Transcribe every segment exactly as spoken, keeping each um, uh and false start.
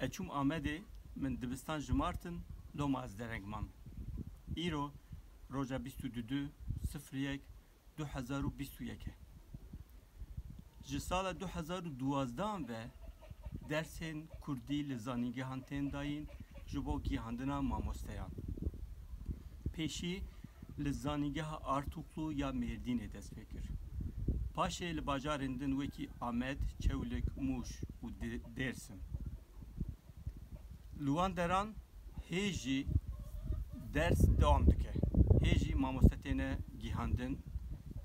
Ez çûm Amedê, min dibistan jimartin, loma ez dereng mam. Îro roja bîst û du sifir yek du hezar û bîst û yek e. Ji sala du hezar û duwazdehan ve dersên kurdî li zanîngehan tên dayîn ji bo gihandina mamosteyan. Pêşî li zanîngeha Artuklu ya Mêrdînê dest pê kir. Paşê li bajarên din wekî Amed, Çewlik, Mûş û Dê-, Dêrsim. Li wan deran hê jî ders dewam dike. Hê jî mamoste têne gihandin.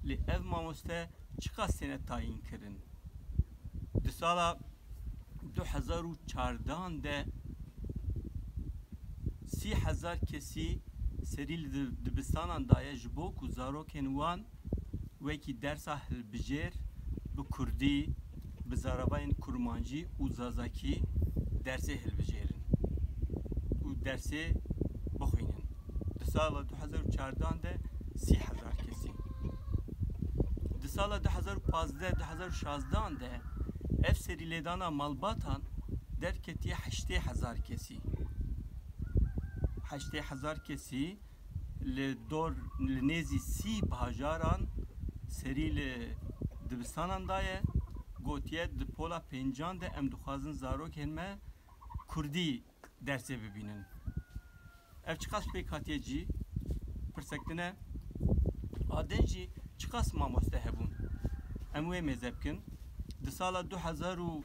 Lê ev mamoste çiqas têne tayîn kirin? Di sala du hezar û çardehan de sî hezar kesî serî li di-, dibistanan daye ji bo ku zarokên wan wekî dersa hilbijêr bi kurdî, bi zaravayên kurmancî û zazakî dersê hilbijêrin û dersê bixwînin. Di sala du hezar û çardehan de sî hezar kesî. Di sala du hezar û pazdeh, du hezar û şazdehan de ev serî lêdana malbatan derketiye heştê hezar kesî. Heştê hezar kesî li dor, li nêzî sî bajaran serî li dibistanan daye, gotiye, di pola pêncan de em dixwazin zarokên me kurdî dersê bibînin. Ev çiqas pêk hatiye cî? Pirsek din e. A din jî çiqas mamoste hebûn? Em wê mêze bikin. Di sala du hezar û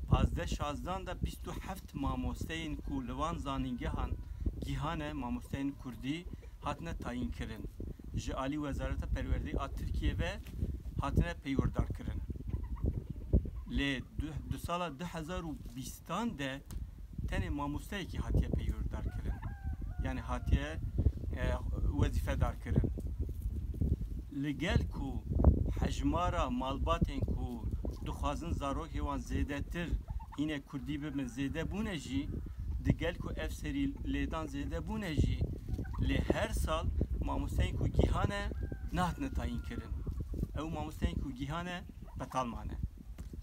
pazdeh şazdehan de bîst û heft mamosteyên ku li van zanîngehan gihane, mamosteyên kurdî, hatine tayîn kirin. Ji alî Wezareta Perwerdeyê a Tirkiyê ve hatine peywirdarkirin. Lê du, di sala du hezar û bîstan de tenê mamosteyekî hatiye peywirdarkirin. Yani hatiye, e, wezîfedarkirin. Li gel ku hejmara malbatên ku dixwazin zarokê wan zêdetir hîne kurdî bibin zêde bûne jî, di gel ku ev serî lêdan zêde bûne jî, lê her sal mamosteyên ku gihane nehatine tayîn kirin. Ew mamosteyên ku gihane betal mane.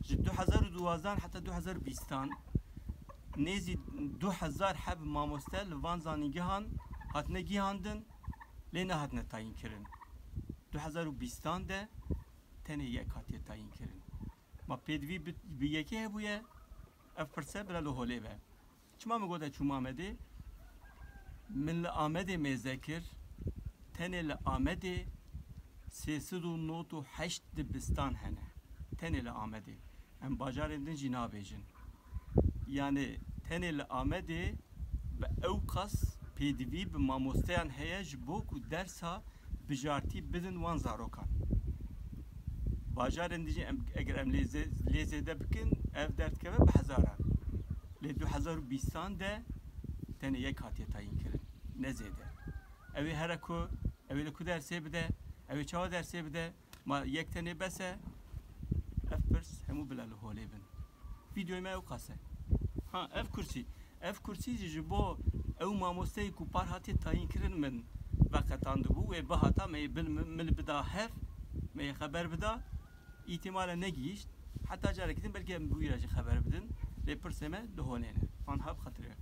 Ji du hezar û duwazdehan heta du hezar û bîstan nêzî du hezar heb mamoste li van zanîngehan hatine gihandin, lê nehatine tayîn kirin. Du hezar û bîstan de tenê yek hatiye tayîn kirin. Ma pêdivî bi, bi yekê hebûye, ev pirse bila li holê be. Çima min got ez çûm Amedê? Min li Amedê mêze kir, tenê li Amedê sê sed û nod û heşt dibistan hene. Tenê li Amedê. Em bajarên din jî nabêjin. Yani tenê li Amedê bi ew qas pêdivî bi mamosteyan heye ji bo ku dersa bijartî bidin wan zarokan. Bajarên din jî em, eger em lê zê-, lê zêde bikin, ev derdikeve bi hezaran. Lê du hezar û bîstan de tenê yek hatiye tayîn kirin. Ne zêde. Ew ê here ku, ew ê li ku dersê bide, ew ê çawa dersê bide, ma yek tenê bes e? Ev pirs hemû bila li holê bin. Vîdeoyê me ew qas e. Ha, ev kursî. Ev kursî jî ji bo ew mamosteyê ku par hatiye tayîn kirin min veqetandibû, wê bihata me yê bil min, min bida hev, me yê xeber bida, îtîmale negihîşt. Heta carekî din belkî em bi wî re jî xeber bidin, lê pirsê me li holê ne. Anha bi xatirê.